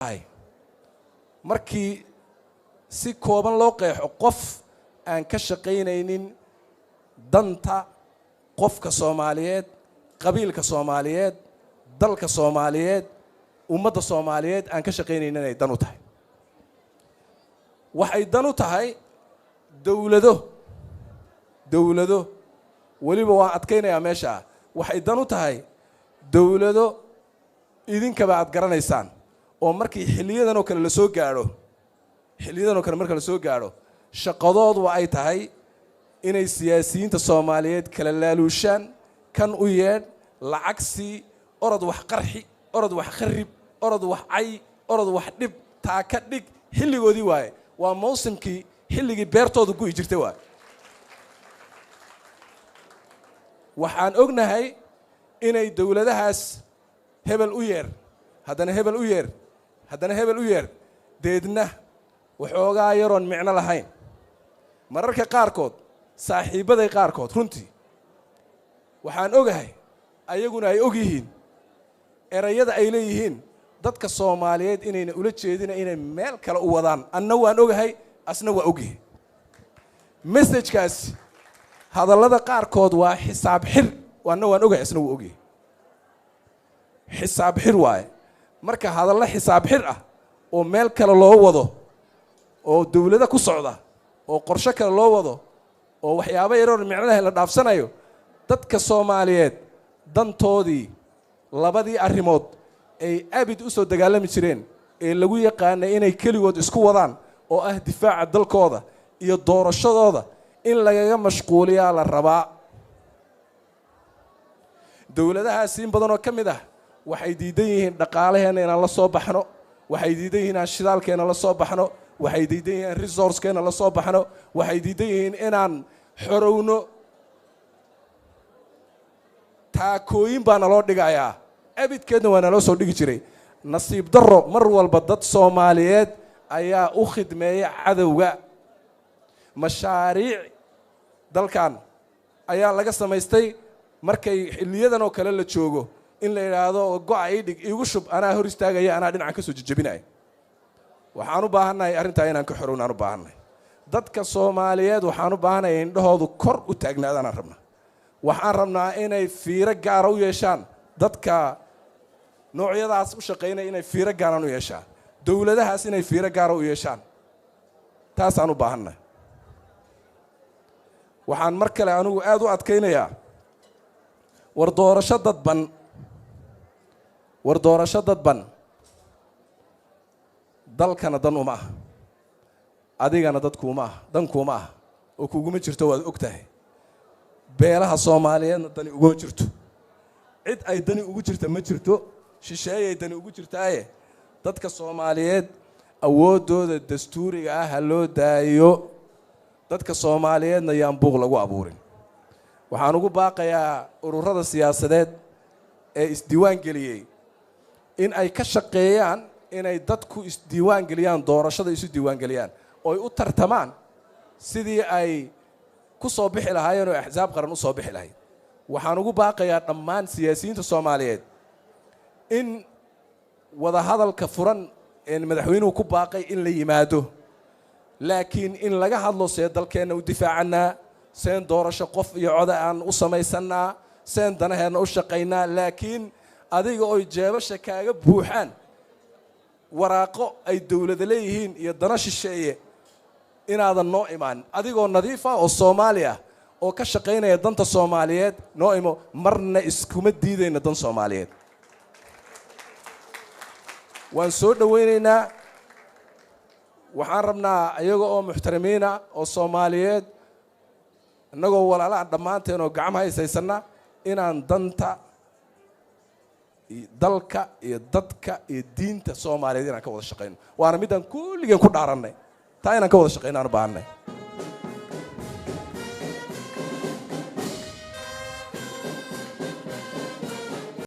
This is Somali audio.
Tahay markii si kooban loo qeexo, qof aan ka shaqaynaynin danta qofka Soomaaliyeed, qabiilka Soomaaliyeed, dalka Soomaaliyeed, ummadda Soomaaliyeed aan ka shaqaynaynin inay dan u tahay, waxay dan u tahay dowlado. Dowlado weliba waan adkaynayaa meesha. Waxay dan u tahay dowlado idinkaba aad garanaysaan oo markii xilliyadan oo kale la soo gaadho, xilliyadan oo kale marka la soo gaadho, shaqadoodu ay tahay inay siyaasiyiinta Soomaaliyeed kala laaluushaan. Kan u yeedh, lacag sii, orod wax qarxi, orod wax kharib, orod wax cay, orod wax dhib, taa ka dhig. Xilligoodii waaye, waa mawsimkii, xilligii beertooda gu'i jirtay waaye. Waxaan ognahay inay dowladahaas hebel u yeer, haddana hebel u yeer, haddana hebel u yeer, deedna waxoogaa yaroon micno lahayn. Mararka qaarkood saaxiibbaday qaarkood, runtii waxaan ogahay ayaguna ay og yihiin erayada ay leeyihiin dadka Soomaaliyeed inayna ula jeedina, inay meel kale u wadaan. Anna waan ogahay, asna waa ogyahay messagekaasi. Hadallada qaarkood waa xisaab xir. Anna waan ogahay, asna wuu ogyahay, xisaab xir waaye. Marka hadallo xisaab xir ah oo meel kale loo wado, oo dowlado ku socda, oo qorsho kale loo wado, oo waxyaabo yaroon micno lahayn la dhaafsanayo, dadka Soomaaliyeed dantoodii, labadii arrimood ay abid u soo dagaalami jireen ee lagu yaqaanay inay keligood isku wadaan, oo ah difaaca dalkooda iyo doorashadooda, in lagaga mashquuliyaa la rabaa. Dowladahaasi in badan oo ka mid ah waxay diidan yihiin dhaqaalaheenna inaan la soo baxno, waxay diidan yihiin inaan shidaalkeenna la soo baxno, waxay diidan yihiin inaan resourcekeenna la soo baxno, waxay diidan yihiin inaan xorowno. Taakooyin baa naloo dhigayaa, abidkeedna waa naloo soo dhigi jiray. Nasiib darro, mar walba dad Soomaaliyeed ayaa u khidmeeya cadowga. Mashaariic dalkan ayaa laga samaystay markay xilliyadan oo kale la joogo in la yidhaahdo go-a ii dhig, iigu shub, anaa hor istaagaya, anaa dhinacan ka soo jejebinaya. Waxaan u baahannahay arrintaa inaan ka xorownaan u baahannahay. Dadka Soomaaliyeed waxaan u baahannahay indhahoodu kor u taagnaadaanaan rabnaa. Waxaan rabnaa inay fiiro gaara u yeeshaan dadka noocyadaas u shaqaynaya, inay fiiro gaaraan u yeeshaan dowladahaas, inay fiiro gaara u yeeshaan, taasaan u baahannahay. Waxaan mar kale anigu aada u adkaynayaa: war doorasho dadban, war doorasho dadban dalkana dan uma ah, adigana dadkuuma ah, dankuuma ah oo kuguma jirto. Waad og tahay, beelaha Soomaaliyeedna dani uguma jirto. Cid ay dani ugu jirta ma jirto, shisheeyay dani ugu jirtaaye. Dadka Soomaaliyeed awooddooda dastuuriga ah ha loo daayo, dadka Soomaaliyeedna yaan buuq lagu abuurin. Waxaan ugu baaqayaa ururada siyaasadeed ee isdiiwaan geliyey in ay ka shaqeeyaan inay dadku isdiiwaan geliyaan, doorashada isu diiwaan geliyaan, oo ay u tartamaan sidii ay ku soo bixi lahaayeen oo axsaab qaran u soo bixi lahayd. Waxaan ugu baaqayaa dhammaan siyaasiyiinta Soomaaliyeed in wadahadalka furan een madaxweynuhu ku baaqay in la yimaado, laakiin in laga hadlo see dalkeenna u difaacannaa, seen doorasho qof iyo coda aan u samaysannaa, seen danaheenna u shaqaynaa. Laakiin adiga oy jeebasha kaaga buuxaan waraaqo ay dowlada leeyihiin iyo dano shisheeye, inaadan noo imaan. Adigoo nadiif ah oo Soomaali ah oo ka shaqaynaya danta Soomaaliyeed noo imo, marna iskuma diidayna dan Soomaaliyeed. Waan soo dhowaynaynaa. Waxaan rabnaa iyaga oo muxtarimiina oo Soomaaliyeed, innagoo walaalaha dhammaanteen oo gacmaha ishaysanna, inaan danta dalka iyo dadka iyo diinta Soomaaliyeed inaan ka wada shaqayno. Waana midaan kulligeen ku dhaarannay, taa inaan ka wada shaqayno aan u baahanay.